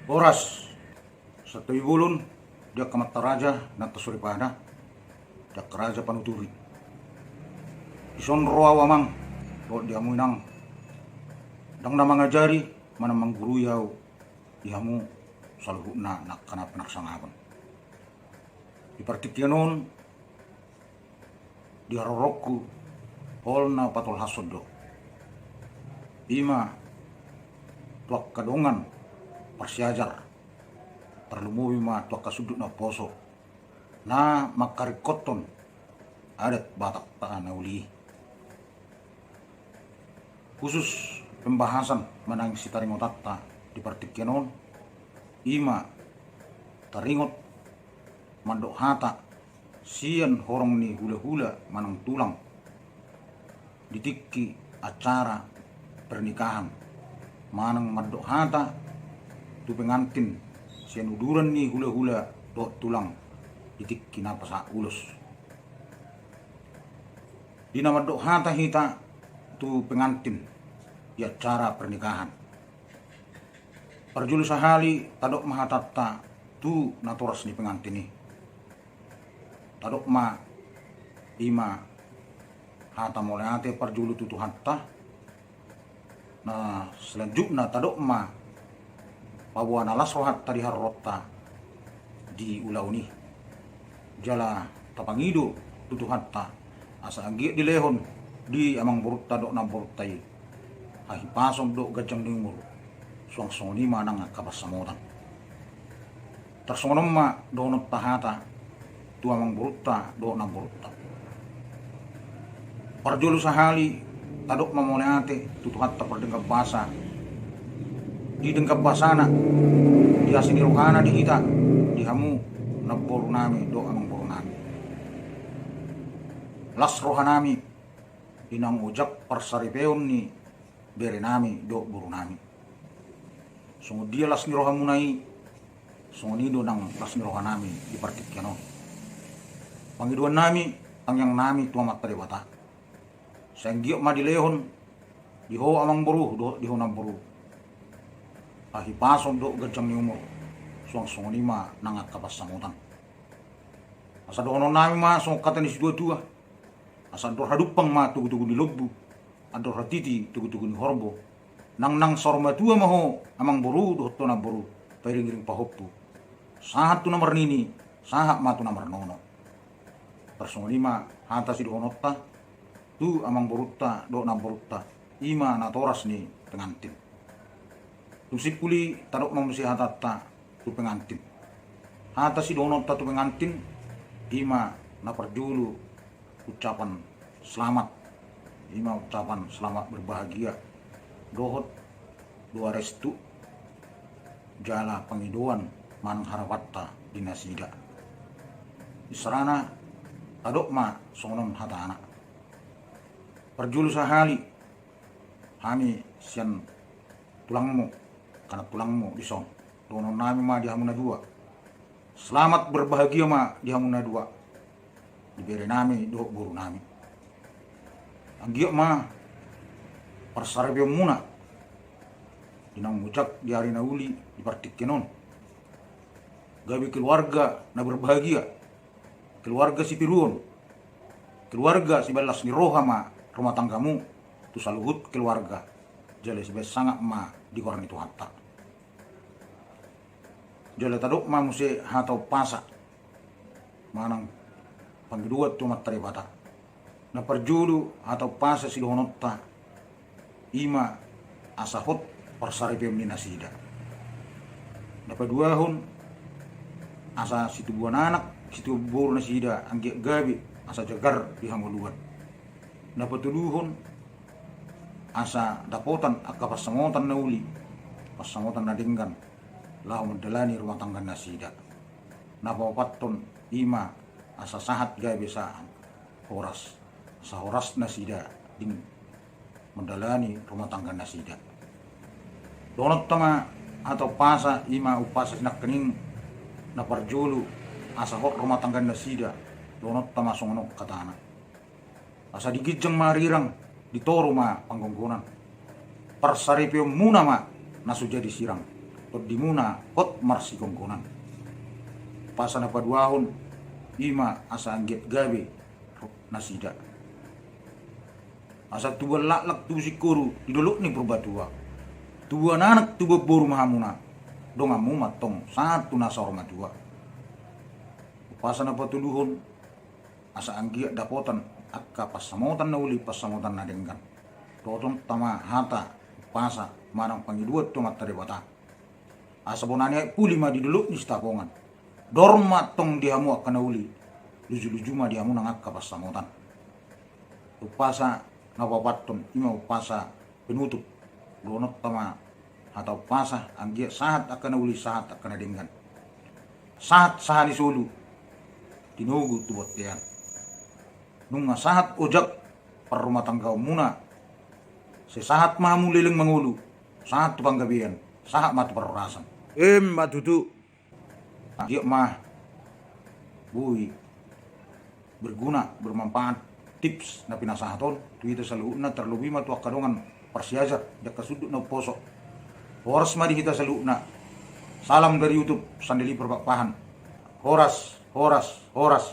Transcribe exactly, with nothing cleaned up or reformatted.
Horas, santabi bolon di angka amanta raja, inanta soripada, di angka raja panuturi. Dison ro ahu amang, dohot di hamu inang, ndang na mangajari manang manggurui ahu di hamu saluhutna angka na pinarsangapan. Di partingkian on, di haroroku, holan na patolhashon do. Ima tu angka dongan parsiajar, tarlumobi ma tu angka sundut na poso, na mangkaringkothon adat Batakta na uli i. Khusus pembahasan manang sitaringotanta di partingkian on, ima taringot mandok hata sian horong ni hulahula manang tulang di tingki acara pernikahan, manang mandok hata tu pengantin sian uduran ni hulahula dohot tulang di tingki na pasahat ulos. Di na mandok hata hita tu pengantin di acara pernikahan, parjolo sahali tadok ma hatanta tu natoras ni pengantin i. Tadok ma ima hata mauliate parjolo tu Tuhanta. Na selanjutna tadok ma paboa na las rohanta di haroronta di ulaon i. Jala tapangido tu Tuhanta asa anggiat dilehon di amangborunta dohot namborunta i hahipason dohot ganjang ni umur, suang songon i ma nang angka pansamotan. Tarsongon on ma dohononta hata tu amangborunta dohot namborunta. Parjolo sahali tadok ma mauliate tu Tuhanta pardenggan basa di denggan basana, di asi ni rohana di hita, di hamu namborunami dohot amangborunami. Las rohanami di naung ojak parsaripeon ni berenami dohot borunami. Songon dia las ni rohamuna i, songon i do nang las ni rohanami di partingkian on. Pangidoannami, tangiangnami tu Amanta Debata, sai anggiat ma dilehon di ho amangboru dohot di ho namboru hahipason dohot ganjang ni umur, suang songon i ma nang angka pansamotan. Asa dohononnami ma songon hata ni situatua: Asa andor hadumpang ma togutogu ni lombu, andor hatiti togutogu ni horbo. Nangnang saur matua ma ho amangboru dohot ho namboru, pairingiring pahompu, sahat tu na marnini, sahat ma tu na marnono. Tarsongon i ma hata sidohononta tu amangborunta dohot namborunta, ima natoras ni pengantin. Dung simpul i tadok ma muse hatanta tu pengantin. Hata sidohononta tu pengantin, ima na parjolo ucapan selamat, ima ucapan selamat berbahagia dohot doa restu jala pangidoan manang harapanta di nasida. Isarana tadok ma songon on hatana: Parjolo sahali hami sian tulangmu, kanak tulangmu dison, dohononnami ma di hamu na dua: Selamat berbahagia ma di hamu na dua, di berenami dohot borunami. Anggiat ma parsaripeonmuna di naung ojak di ari na uli di partingkian on gabe keluarga na berbahagia, keluarga sitiruon, keluarga sibaen las ni roha ma rumah tanggamu tu saluhut keluarga, jala sibaen sangap ma di goar ni Tuhanta. Jala tadok ma muse hata umpasa manang pangidoan tu Amanta Debata. Na parjolo hata umpasa sidohononta, ima asa hot parsaripeon ni nasida. Na paduahon, asa situbuan anak situbuan boru nasida anggiat gabe asa jagar di hangoluan. Na patoluhon, asa dapotan angka pansamotan na uli, pansamotan na denggan laho mandalani rumah tangga nasida. Na paopathon, ima asa sahat gabe sahat, horas, asa horas nasida di mandalani rumah tangga nasida. Dohononta ma hata umpasa, ima umpasa sinangkaning na parjolo asa hot rumah tangga nasida, dohononta ma songon on hatana: Asa di ginjang ma arirang, di toru ma panggonggonan. Parsaripeonmuna ma na so jadi sirang. tondimuna hot marsigonggonan. Umpasa na paduahon, i ma asa anggiat gabe nasida. Asa tubuan laklak tubu singkoru di dolok ni Purbatua. Tubuan anak tubuan boru ma hamuna, donganmu ma antong sahat tu na saur matua. Umpasa na patoluhon, asa anggiat dapotan angka pansamotan na uli, pansamotan na denggan. Dohononta ma hata umpasa manang pangidoan tu Amanta Debata, asa bona ni aek puli ma di dolok ni Sitapongan. Dor ma antong di hamu angka na uli, luju-luju ma di hamu nang angka pansamotan. Umpasa na paopathon, i ma umpasa penutup. Dohononta ma hata umpasa, anggiat sahat angka na uli, sahat angka na denggan. Sahat sahali solu, tinogu tu bontean. Nunga sahat ojak parrumatanggaonmuna, sai sahat ma hamu leleng mangolu, sahat tu panggabean, sahat ma tu parhorasan. Emma tutu. Anggiat ma boi berguna, bermanfaat tips na pinasahat on tu hita saluhutna, terlebih ma tu angka dongan parsiajar di angka sundut na umposo. Horas ma di hita saluhutna. Salam dari YouTube, Sandeliper Pakpahan. Horas, horas, horas.